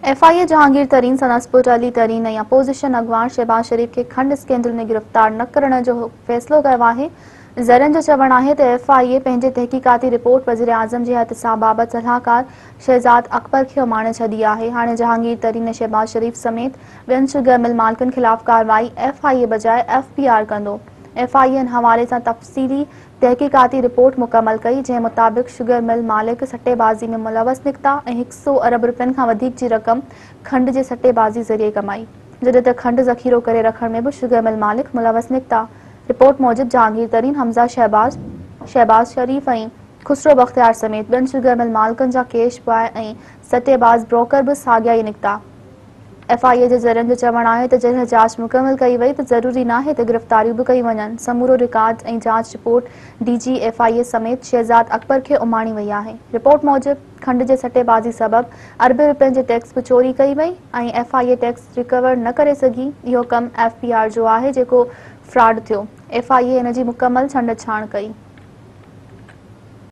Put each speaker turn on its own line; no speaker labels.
F I اي جهانگير ترين، سندس پٽ علي ترين ۽ اپوزيشن اڳواڻ شهباز شريف کي کنڊ اسڪينڊل ۾ گرفتار نه ڪرڻ جو فيصلو ڪيو آهي. ذريعن جو چوڻ آهي ته ايف I اي پنهنجي تحقيقاتي رپورٽ وزيراعظم جي احتساب بابت صلاحڪار شهزاد اڪبر کي اماڻي ڇڏي آهي. هاڻي جهانگير ترين ۽ شهباز شريف سميت ٻين شگر مل مالڪن خلاف ڪارروائي ايف I اي بجاء ايف بي آر ڪندو. ايف I اي ان حوالي سان تفصيلي تحقيقاتي رپورٽ مڪمل ڪئي، جنهن مطابق شگر مل مالڪ سٽي بازي ۾ ملوث نڪتا ۽ هڪ سئو ارب رپين کان وڌيڪ جي رقم کنڊ جي سٽي بازي ذريعي ڪمائي، جڏهن ته کنڊ ذخيرو ڪري رکڻ ۾ به شگر مل مالڪ ملوث نڪتا. رپورٽ موجب جهانگير ترين، حمزه شهباز، شهباز شريف ۽ خسرو بختيار سميت ٻين شگر مل مالڪن جا ڪيش بواء ۽ سٽي باز بروڪر به ساڳيا ئي نڪتا. ايف I اي جي ذريعن جو چوڻ آهي ته جڏهن جاچ مڪمل ڪئي وئي ته ضروري ناهي ته گرفتاريون به ڪيون وڃن، سمورو رڪارڊ ۽ جاچ رپورٽ ڊي جي ايف I اي سميت شهزاد اڪبر کي اماڻي وئي آهي. رپورٽ موجب کنڊ جي سٽي بازي سبب اربين رپين جي ٽيڪس به چوري ڪئي وئي ۽ F I A tax recover نه ڪري سگهي، اهو ڪم ايف بي آر جو آهي جيڪو فراڊ ٿيو، ايف I اي ان جي مڪمل ڇنڊ ڇاڻ ڪئي.